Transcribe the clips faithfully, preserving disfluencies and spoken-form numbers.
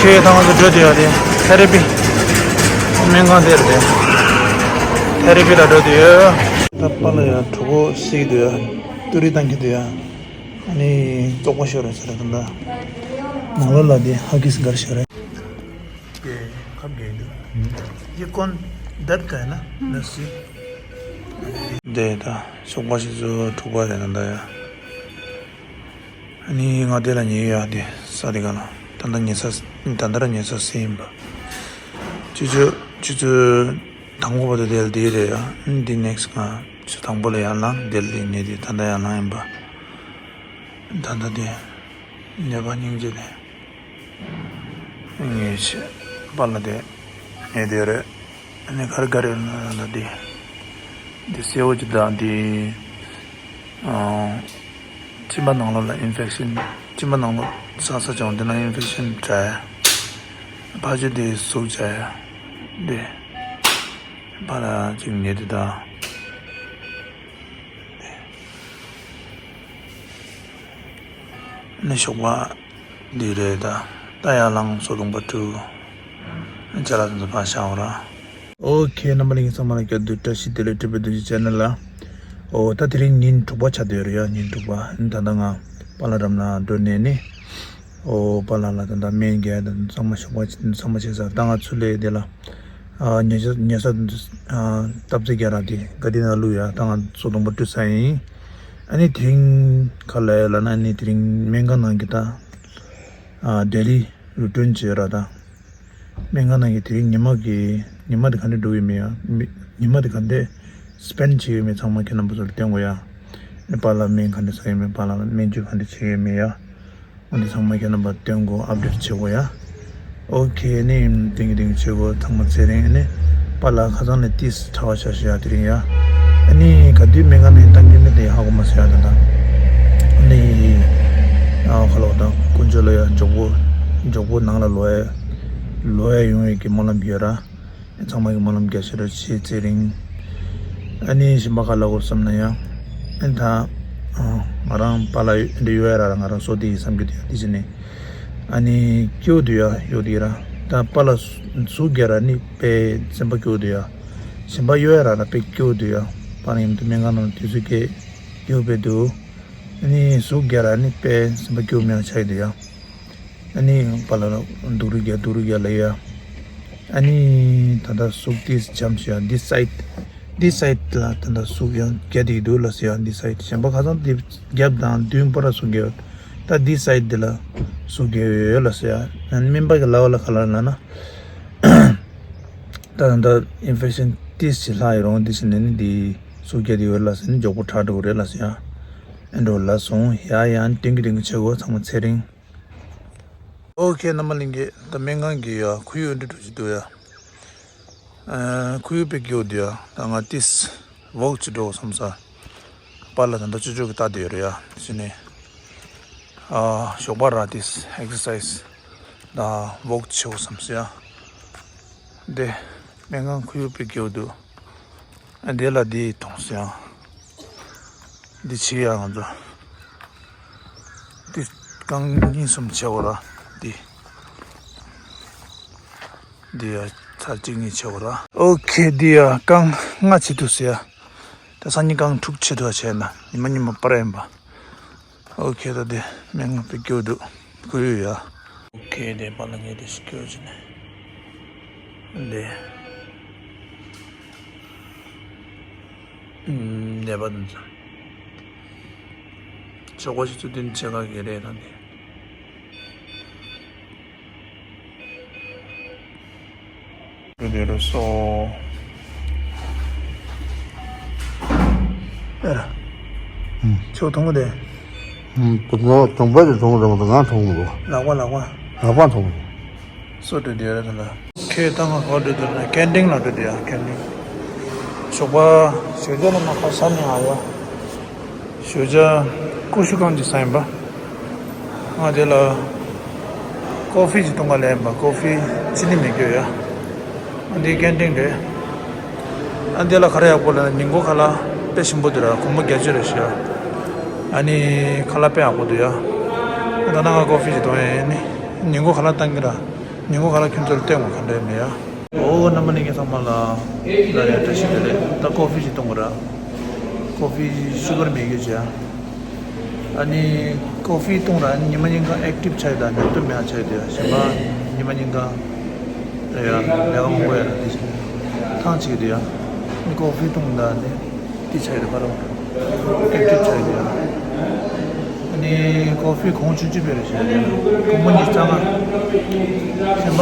ཨེ་ད་ང་ཚོ་འགྲོ་དུས་ཡ་དེ་ཐེ་རེ་པི། སྨན་ཁང་དེར་དེ་ཐེ་རེ་པི་ལ་འགྲོ་དུས་ཡ། ད་པཱ་ལགས་ཡ་གྲོད་ཁོག་བསིལ་གྱི་འདུག་ཡ། ཏུ་རི་བཏང་གི་འདུག་ཡ། ཨ་ནི་བཙོག་པ་ཤོར་རེད་ཟེར་རེད་ད། ནང་ལོགས་ལ་དེ་ཧ་གིས་གར་ཤོར་རེད། ཁབ་རྒྱག་འདུག་ཡི་ཀོན་དར་ཏ་ཧེ་ན་ལ་སི། དེ་ད་ཞོགས་པ་ཞིག་ཚོ་དྲུག་པ་རེད་ད་ད་ཡ། ཨ་ནི་ང་དེ་ལ་ཉལ་ཡོད་ཡ། དེ་ས་དེ་ག་ལ་ད་ལྟ་ཉལ་ས་ད་ལྟ་ར་ཉལ་ས་སེ་ཡིན་པ། ཆུ་ཚོད་ཆུ་ཚོད་དང་པོ་བར་དུ་དེ་ལ་དེ་རེད་ཡ། ཨ་ནི་དེ་ནེག་སི་ང་ཆུ་ཚོད་དང་པོ་ལ་ཡར་ལངས། དེ་ལ་དེ་ཉལ་དེ་ད་ལྟ་ཡར་ལངས་ཡིན་པ། ད་ལྟ་དེ་ཉལ་པ་སྙིང་རྗེ་དེ། ངས་ཆེ་པཱ་ལགས་དེ་ངས་དེ་རེད། ཨ་ནི་ག་རེ་ག་རེ་ལ་དེ་དེ་སེའུ་ཅིག་དང་དེ་ཨང་། མཆིན་པ་ནང་ལོགས་ལ་ཨིན་ཕེག་ཤན། མཆིན་པ་ནང་ལོགས་ས་ས་བྱུང་དེ་ན་ཨིན་ཕེག་ཤན་དྲག་ཡ། ཕ་ཆུ་དེ་ཟུག་བྱ་ཡ། དེ་པཱ་ལགས་ཅིག་ངས་དེ་དང་། ནི་ཞོགས་པ་འདི་རེད་ད། ད་ཡར་ལངས་སོ་དུང་པ་ཀྲུ། ཅ་ལག་དེ་ཚོ་ཕར་བཞག་འོ་ར། ཨོ་ཁེ། རྣམ་པ་ལྷན་རྒྱས་ཚང་མ་ལ་སྐྱབས་འདུག་བཀྲ་ཤིས་བདེ་ལེགས། ཊི་བི་བདུན་ཅུ་ཅེ་ནལ་ལ། ཨོ་ད་དེ་རིང་ཉིན་དྲུག་པ་ཆགས་བསྡད་ཡོད་རེད་ཡ། ཉིན་དྲུག་པ། ཨ་ནི་ད་ལྟ་ང་པཱ་ལགས་འགྲམ་ལ་འགྲོ་ནས་ནི། ཨོ་པཱ་ལགས་ལ་ད་ལྟ་སྨན་རྒྱག་ཡ་དང་ཚང་མ་ཞོགས་པ་ཚང་མ་བྱས་ཚར། ད་ང་ཚུར་སླེབས་དེ་ལ། ཨ་ཉལ་ས་ཉལ་ས་ཨ་སྟབས་རྩེ་རྒྱག་ར་དེ་ག་དེ་ན་བླུགས་ཡ། ད་ང་སོ་དུང་པ་ཀྲུ་ས་ཡིན། ཨ་ནི་དེ་རིང་ག་ལ་ཡ་ལབ་ན། ཨ་ནི་དེ་རིང་སྨན་ཁང་ནང་གི་ད་ཨ་ཌེ་ལི་རུ་ཊིན་བྱས་ར་ད། སྨན་ཁང་ནང་གི་དེ་རིང་ཉི་མ་གི་ཉི་མ་དེ་ག་འདྲ་འགྲོ་གི་མེད་ཡ། མི་ཉི་མ་དེ་ག་འདྲ་སི་པེན་ཌི་བྱེད་ཀྱི་མེད་ཚང་མ་ཁྱེད་རྣམ་པ་ཚོར་སྟོན་དགོས་ཡ། ཨ་ནི་པཱ་ལགས་སྨན་ག་འདྲ་ཟ་གི་མེད། པཱ་ལགས་སྨན་བཅོས་ག་འདྲ་བྱེད་ཀྱི་མེད་ཡ། འོ་འདི་ཚང་མ་ཁྱེད་རྣམ་པར་སྟོན་དགོས། ཨབ་ཌེཊ་བྱེད་དགོས་ཡ། ཨོ་ཁེ། ནི་ཏིང་གི་ཏིང་བྱེད་དགོས། ཚང་མ་ཚེ་རིང་ནི་པཱ་ལགས་ཁ་སང་ནས་ཏིས་གྲྭ་བ་ཤ་ཤ་ཡ་དེ་རིང་ཡ། ཨ་ནི་ག་དུས་སྨན་ཁང་ནས་བཏང་གི་མེད་དེ་ཧ་གོ་མ་སོང་ཡ། ད་ད་ནི་ཨ་ཁ་ལོ་དང་དཀོན་མཆོག་ལ་ཡ་མགྱོགས་པོ་མགྱོགས་པོ་ནང་ལ་ལོག་ཡ་ལོག་ཡ་ཡོང་ཡས་ཀྱི་སྨོན་ལམ་ཡོད་ར། ཚང་མ་གི་སྨོན་ལམ་རྒྱ་ཆེ་རུ་ཆེ། ཚེ་རིང་། ཨ་ནི་གཞན་པ་ག་ལ་གོ་བསམ་ན་ཡང་། ཨ་ནི་ད་ང་རང་པཱ་ལགས་འདི་ཡོད་ཡ་ར་ང་རང་སོ་དེ་ཡིན་བསམ་གྱི་འདུག་ཡ། དེ་བྱས་ནས་ཨ་ནི་སྐྱོ་འདུག་ཡ། ཡོད་དེ་ར་ད་པཱ་ལགས་ཟུག་རྒྱ་ར་ནི་དཔེ་སེམས་པ་སྐྱོ་འདུག་ཡ། གཞན་པ་ཡོད་ཡ་ར་ལ་དཔེ་སྐྱོ་འདུག་ཡ། པཱ་ལགས་ཡིན་དུ་སྨན་ཁང་ནང་དུས་ཚོད་སྐྱེལ་སྐྱོ་དཔེ་འདུག་ཨ་ནི་ཟུག་རྒྱ་ར་ནི་དཔེ་སེམས་པ་སྐྱོ་མེད་ཆགས་ཀྱི་འདུག་ཡ། ཨ་ནི་པཱ་ལགས་སྡུག་རུས་རྒྱག་སྡུག་རུས་རྒྱག་ལབ་ཡ། ཨ་ནི་ད་ལྟ་ཟུག་ཏིས་འཇམ་ཤོས་ཡ། འདི་སའིཌ་འདི་སའིཌ་ལ་ད་ལྟ་ཟུག་ཡང་རྒྱག་བསྡད་ཀྱི་འདུག་ལབ་སོང་ཡ། འདི་སའིཌ་གཞན་པ་ཁ་སང་འདི་རྒྱབ་དང་མདུན་པ་ར་ཟུག་རྒྱག་ཡོད། ད་འདི་སའིཌ་འདི་ལ་ཟུག་རྒྱག་ཡོད་ལབ་སོང་ཡ། ཨ་ནི་སྨན་པ་གི་ལབ་པ་ལ་ག་ལབ་ལབ་ན། ད་ད་ལྟ་ཨིན་ཕེག་ཤན་ཏིས་ཅིག་ལྷག་ཡོད་རུང་འདི་ཟེར་ནས་ནི་འདི་ཟུག་རྒྱག་བསྡད་ཡོད་ལབ་སོང་ནི་མགྱོགས་པོ་དྲག་འགྲོ་གི་རེད་ལབ་སོང་ཡ། ཨེ་འགྲོ་ལབ་སོང་ཡ། ཡང་ཏིང་གི་ཏིང་གི་བྱེད་དགོས། ཚང་མ་ཚེ་རིང་། ཨོ་ཁེ། རྣམ་པ་ལྷན་རྒྱས། ད་སྨན་ཁང་གི་ཡ་ཁོར་ཡུག་འདི་འདྲ་ཞིག་འདུག་ཡ། ཨ་ཁོར་ཡུག་དཔེ་སྐྱིད་པོ་འདུག་ཡ། ད་ང་ཏིས་ཝོག་ཅིག་འགྲོ་བསམ་ས། པཱ་ལགས་ད་ལྟ་ཅོ་ཅོ་གི་ལྟ་བསྡད་ཡོད་རེད་ཡ། དེ་ནས་ཨ་ཞོགས་པ་ར་ཏིས་ཨེག་སར་སའིཛ་དང་ཝོག་བྱེད་དགོས་བསམ་ས་ཡ། འདི་སྨན་ཁང་ཁོར་ཡུག་དཔེ་སྐྱིད་པོ་འདུག་ཨ་འདི་ལ་འདི་མཐོང་སོང་ཡ། འདི་བྱེད་ཡ་ང་ཚོ། འདི་རྐང་གཉིས་གསུམ་བྱེད་དགོས་ར། འདི། འདི་ཡ་ཚར་གཅིག་གཉིས་བྱེད་དགོས་ར། ཨོ་ཁེ། འདི་ཡ་རྐང་ལྔ་བྱེད་ཐུབ་སོང་ཡ། ད་སང་ཉིན་རྐང་དྲུག་བྱེད་ཐུབ་པ་བྱས་ན་ཉི་མ་ཉི་མ་པར་ཡིན་པ། ཨོ་ཁེ། ད་དེ་སྨན་ཁང་དཔེ་སྐྱིད་པོ་འདུག་ཁོར་ཡུག་ཡ། ཨོ་ཁེ། དེ་པཱ་ལགས་ངས་དེ་ཞིག་སྐྱོར་བྱས་ནས། དེ། ཨུམ། ནད་པ་དེ་ཚོ། ཞོགས་པ་ཞིག་ཚུར་དེ་ནས་ཕྱེད་ཀ་གི་རེད་ད་དེ། རུ་དེ་རུ་སོ། ཨེ་ར། ཨུམ། ཁྱོད་མཐོང་གི་དེ། ཨུམ། དེ་ནས་གྲོང་པ་དེ་མཐོང་གི་རེད་མ་གཏོགས་ང་མཐོང་གི་མི་འདུག་ལག་པ་ལག་པ། ལག་པ་མཐོང་གི་འདུག་སོ་འགྲོ་དེ་ར་ད་ལ། ཁྱེད་ད་ང་ག་འགྲོ་དེ་ར་ན་ཀན་ཊིན་ལ་འགྲོ་དེ་ཡ། ཀན་ཊིན། ཞོགས་པ་ཞོགས་ཇ་ལ་མ་ཁ་ས་ནས་ཨ་ཡ། ཞོགས་ཇ་ཀུ་ཤུ་རྐང་གཅིག་ཟ་ཡིན་པ། ང་དེ་ལ་ཀོ་ཧྥི་ཅིག་འཐུང་ག་ལབ་ཡིན་པ། ཀོ་ཧྥི་ཅི་ནི་མེད་རྒྱུ་ཡ། ཨ་འདི་ཀན་ཊིན་རེད། ཨ་འདི་ལ་ག་རེ་ཡག་པོ་ལབ་ན་ཉིན་གུང་ཁ་ལག་དཔེ་ཞིམ་པོ་འདུག་ར། སྒོར་མོ་བརྒྱད་ཅུ་རེད་ཤག་ཨ་ནི་ཁ་ལག་དཔེ་ཡག་པོ་འདུག་ཡ། ད་ནང་ང་ཀོ་ཧྥི་ཅིག་འཐུང་ཡ་ཡིན། ཉིན་གུང་ཁ་ལག་བཏང་གི་ར། ཉིན་གུང་ཁ་ལག་ཁྱོད་ཚོར་སྟོན་དགོས་ག་འདྲ་མེད་ཡ། ཨོ་རྣམ་པ་ནི་ངས་ཚང་མ་ལ་ལ་ཡ་བཀྲ་ཤིས་བདེ་ལེགས། ད་ཀོ་ཧྥི་ཞིག་གཏོང་དགོས་ར། ཀོ་ཧྥི་ཤུ་གར་མེད་རྒྱུ་བྱས། ཨ་ནི་ཀོ་ཧྥི་གཏོང་ར། ཨ་ནི་ཉི་མ་ཉིན་གང་ཨེག་ཊིབ་ཆགས་ཡོད། ད་ནད་དུག་མེད་ཡ་ཆགས་ཡོད་དེ་ཡ། གཞན་པ་ཉི་མ་ཉིན་གང་ད་ཡ་ལས་ཀ་མང་པོ་ཡ་ལ་དེ་བཞིན་ཐང་ཆད་དེ་ཡ། ཨ་ནི་ཀོ་ཧྥི་གཏོང་ད་ནི། དེ་ཆགས་ཡོད་རེད། ཁ་ལོ་ཨེག་ཊིབ་ཆགས་ཡོད་རེད། ཨ་ནི་ཀོ་ཧྥི་གོང་ཆུང་ཆུང་སྤེལ་རེད་བྱས་རེད། སྒོར་མོ་ཉི་ཤུ་རྩ་ལྔ། གཞན་པ་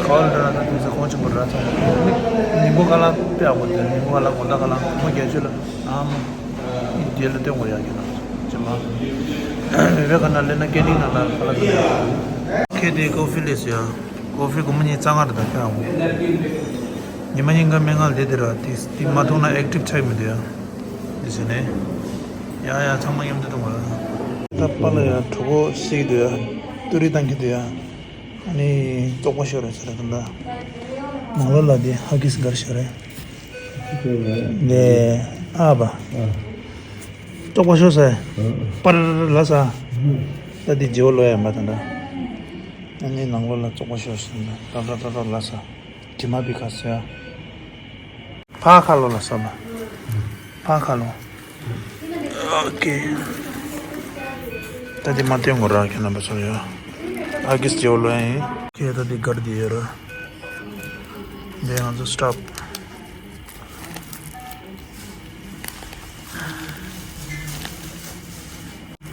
ག་བ་ལ་འདྲ་ན་ད་དེ་ཚོ་གོང་ཆེན་པོ་ར་ཚང་མ། ཉིན་གུང་ཁ་ལག་དཔེ་ཡག་པོ་འདུག་ཉིན་གུང་ཁ་ལག་དགོང་དག་ཁ་ལག་སྒོར་མོ་བརྒྱད་ཅུ་ལ་ཨ་མ་ཨི་དེ་ལ་སྟོན་དགོས་ཡག་གི་ན་གཞན་པ་བེ་བེ་ག་ན་ལེ་ན་ཀེ་ནིང་ན་ལ་ཁ་ལག་དེ་ཁེ་དེ་ཀོ་ཧྥི་ལས་སུ་ཡ། ཀོ་ཧྥི་སྒོར་མོ་ཉི་ཤུ་རྩ་ལྔ་རེད། ད་ཁྱོད་ཨ་མ་ཉི་མ་ཉིན་གང་སྨན་ཁང་ལ་བསྡད་དེ་ར། དེ་དེ་མ་ཐུག་ན་ཨེག་ཊིབ་ཆགས་མི་འདུག་ཡ། དེ་བྱས་ནས་ཡ་ཡ་ཚང་མ་མཉམ་དུ་གཏོང་བ། ད་པཱ་ལགས་ཡ་གྲོད་ཁོག་བཤིག་འདུག་ཡ། ཏུ་རི་བཏང་གི་འདུག་ཡ། ཨ་ནི་བཙོག་པ་ཤོར་རེད་ཟེར་ར། ད་ནང་ལོགས་ལ་དེ་ཧ་གིས་འགར་ཤོར་རེད། དེ་ཨ་བ་བཙོག་པ་ཤོར་ཟེར། པར་ལ་ས། ད་དེ་ཇེ་བོ་ལོ་ཡ་མ་ད་ད། ཨ་ནི་ནང་ལོགས་ལ་བཙོག་པ་ཤོར་ཟེར་ད་ད་ད་ད་ལ་ས། དྲི་མ་བི་ཁ་སོ་ཡ། ཕ་ཁ་ལོ་ལ་ས་མ། ཕ་ཁ་ལོ། ཨོ་ཀེ། ད་དེ་མ་སྟོན་དགོས་ར་ཁྱེད་རྣམ་པ་ཚོར་ཡ། ཨ་གིས་ཇེ་བོ་ལོ་ཡ་ཡིན། ཁྱེད་ད་དེ་གར་དེ་ཡོད་ར། དེ་ང་ཚོ་སི་ཊོབ།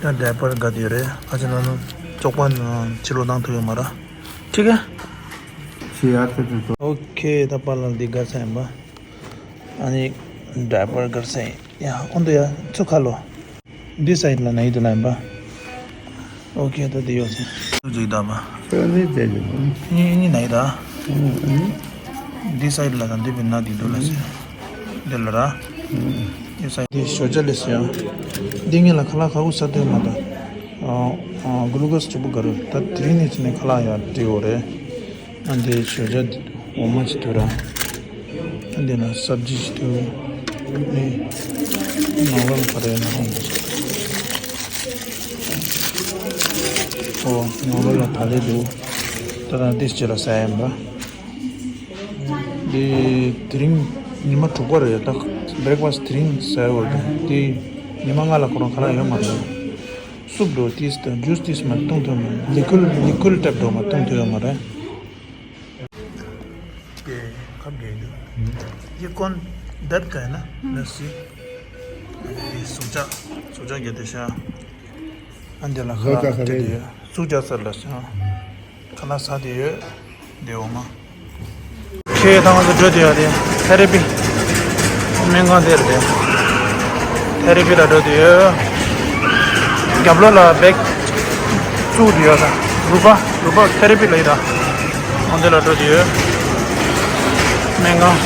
ད་ཌའི་པར་ག་དེ་རེད། ཨ་ཅེ་ན་ནུ་བཙོག་པ་ནང་ཕྱི་ལོགས་བཏང་ཐུབ་ཡོད་མ་རེད། ཁྲིག་ག་ཕྱི་ཡར་ཐེ་ཐེ་ཐོ། ཨོ་ཁེ། ད་པཱ་ལགས་འདི་ག་ས་ཡིན་པ། ཨ་ནི་ཌའི་པར་ག་ས་ཡིན་ཡ། ཨོ་འདི་ཡ་ཚུ་ཁ་ལོ། འདི་སའིཌ་ལ་ན་ཡི་དུ་ལ་ཡིན་པ། ཨོ་ཁེ། ད་འདི་ཡོད་ཟེར། ཚུ་ཅིག་ད་མ། ཁྱོད་ནི་དེ་ལ། ཨིན་ཨིན་ན་ཡི་ད། འདི་སའིཌ་ལ་དང་འདི་བི་ན་འདི་འདུག་ལ་ཟེར། འདི་ལ་ར། འདི་སའིཌ་འདི་ཞོ་ཇ་ལས་ཟེར། འདི་ངེད་ལ་ཁ་ལག་ཁ་ཁུ་ས་སྟོན་མ་ད། གུ་ལུ་ཀོས་གཅིག་པུ་ག་རུ་ད་དེ་རིང་ནས་ཕྱིན་ནས་ཁ་ལག་ཡར་སྤྲད་ཡོད་རེད། ཨ་འདི་ཞོ་ཇ་འདི་འོ་མ་ཅིག་འདུག་ར། ཨ་འདི་ན་སབ་ཇི་ཅིག་འདུག་ཨེ། ནང་ལོགས་ལ་ག་རེ་ཡོད་ན་ཧོང་། ཨོ་ནང་ལོགས་ལ་ད་ལེ་འདུག་ད་ད་འདི་ཅི་ལ་ཟ་ཡིན་པ། འདི་དེ་རིང་ཉི་མ་དྲུག་པ་རེད་ད། བྷེ་རེག་ཕ་སི་དེ་རིང་ཟ་ཡོད་རེད། འདི་ཉི་མ་ལྔ་ལ་ཁོ་རང་ཁ་ལག་ཡོད་མ་རེད། སུབ་འགྲོ་ཏིས་དང་ཇུས་ཏིས་མ་བཏུང་ཐུབ་མ། ལི་ཁུལ་ལི་ཁུལ་ཊེབ་འགྲོ་མ་བཏུང་ཐུབ་ཡོད་མ་རེད། དེ་ཁབ་རྒྱག་འདུག་ཡི་ཀོན་དར་ཀ་ན་ན་སི། དེ་སུག་ཅག་སུག་ཅག་རྒྱག་དེ་ཤ། ཨ་འདི་ལ་ཁ་ལག་དེ་དེ་ཡོད། སུག་ཅག་ཟེར་ལ་ཤ། ཁ་ལག་ཟ་དེ་ཡོད། དེ་འོ་མ། ཁྱེད་ད་ང་ཚོ་འགྲོ་དུས་ཡོད་དེ། ཐེ་རེ་པི། སྨན་ཁང་དེར་དེ། ཐེ་རེ་པི་ལ་འགྲོ་དུས་ཡོད། རྒྱབ་ལོགས་ལ་བེག་བཙུགས་དུས་ཡོད་ད། རུ་པ་རུ་པ་ཐེ་རེ་པི་ལ་ཡིན་ད། ང་ཚོ་ལ་འགྲོ་དུས་ཡོད། སྨན་ཁང་།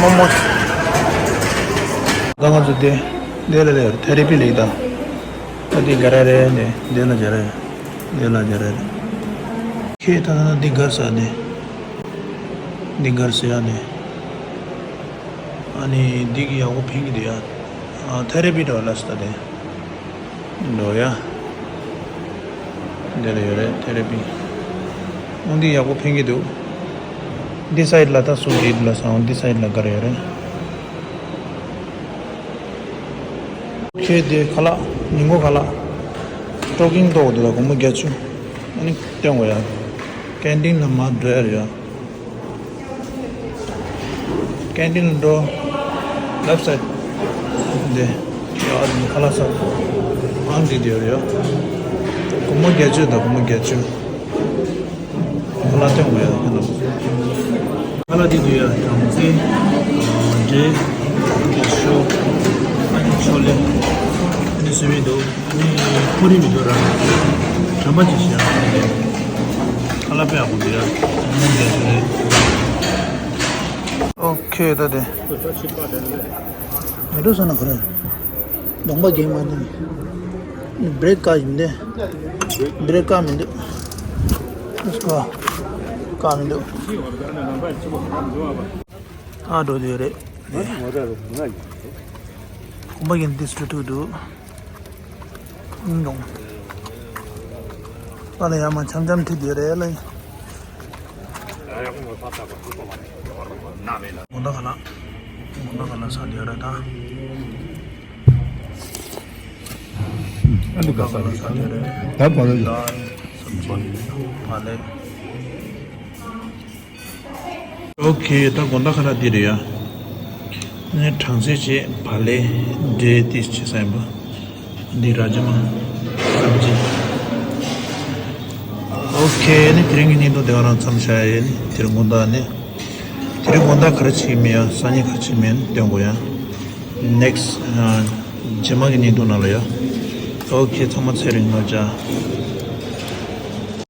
མོ་མོ། ད་ང་ཚོ་དེ། དེ་ལ་ལས་ཐེ་རེ་པི་ལ་ཡིན་ད། ད་འདི་ག་རེ་རེད་ནས་འདི་ལ་སྦྱར་རེད། འདི་ལ་སྦྱར་རེད། ཁྱེད་ད་ནི་འདི་གར་ས་ནས། འདི་གར་ས་ཡ་ནས། ཨ་ནི་འདི་གི་ཡག་པོ་ཕན་གི་འདུག་ཡ། ཨ་ཐེ་རེ་པི་འགྲོ་ལ་ས་ད་དེ། འགྲོ་ཡ། འདི་ལ་ཡོད་རེད་ཐེ་རེ་པི། འོ་འདི་ཡག་པོ་ཕན་གི་འདུག་འདི་སའིཌ་ལ་ད་སུ་འདི་ལ་ས་འོ་འདི་སའིཌ་ལ་གར་ཡོད་རེད། ཁྱེད་དེ་ཁ་ལག་ཉིན་གུང་ཁ་ལག་ཀྲོ་ཀིང་ཏོག་དེ་ལ་སྒོར་མོ་བརྒྱད་ཅུ། ཨ་ནི་སྟོན་དགོས་ཡ། ཀན་ཏིན་ལ་མར་འགྲོ་ཡ་རེད་ཡ། ཀན་ཏིན་ལ་འགྲོ། ལེབ་སའིཌ་དེ། ཡ་ཨ་ནི་ཁ་ལག་ས། ཨང་དེ་དེ་ཡོད་རེད་ཡ། སྒོར་མོ་བརྒྱད་ཅུ་དང་སྒོར་མོ་བརྒྱད་ཅུ། ཁ་ལག་སྟོན་དགོས་ཡ་ཁྱེད་རྣམ་པ། ཁ་ལག་འདི་འདུག་ཡ་བྲམ་ཟེ། འབྲས། ཤོག་ཨ་ནི་ཆོ་ལེ། ཨ་ནི་སུ་མི་འདུག་ཨ་ནི་ཕུ་རི་མི་འདུག་ར། བྲམ་པ་ཅིག་བྱས་ཨ་ནི་ཁ་ལག་དཔེ་ཡག་པོ་འདུག་ཡ། ཨ་ནི་འདི་ཆོ་ལེ། ཨོ་ཁེ་ད་དེ། མི་འགྲོ་ས་ན་ཁོ་རང་གདོང་པ་རྒྱན་མ་འདུག་བྷེ་རེག་ཀ་ཡིན་ཏེ། བྷེ་རེག་ཀ་མི་འདུག་ཀ་ཀ་མི་འདུག་ཨ་འགྲོ་དུས་རེད། གོམ་པ་ཡིན་ཏེ་སྤྲོ་ཐུག་འདུག་ཨིན་ཀྱང་། ད་ལ་ཡ་མ་འཆམ་འཆམ་ཁྲིད་དེ་རེད་ལ། དགོང་དག་ག་ལ། དགོང་དག་ག་ལ་ས་དེ་རེད་ད། ཨ་འདི་ག་ས་རེད། ད་བ་ལེ། ད་སུམ་ཅུ་བ་ལེ། ཨོ་ཁེ། ད་དགོང་དག་ཁ་ལག་འདི་རེད་ཡ། ནི་གྲང་ཚལ་བྱས་བ་ལེ་འབྲས་དེ་བྱས་ས་ཡིན་པ། འདི་ར་ཇ་མ་སབ་ཇི། ཨོ་ཁེ། ནི་དེ་རིང་གི་བརྙན་ཐུང་དེ་ག་རང་མཚམས་བཞག་ཡས། ནི་དེ་རིང་དགོང་དག་ནི། དེ་རིང་དགོང་དག་ག་རེ་བྱེད་ཀྱི་མེད་ཡ། སང་ཉིན་ག་རེ་བྱེད་ཀྱི་མེད་ཡ་སྟོན་དགོས་ཡ། ནེག་སི་ཊི་རྗེས་མ་གི་བརྙན་ཐུང་ནང་ལ་ཡ། ཨོ་ཁེ། ཚང་མ་ཚེ་རིང་ལ་མཇལ།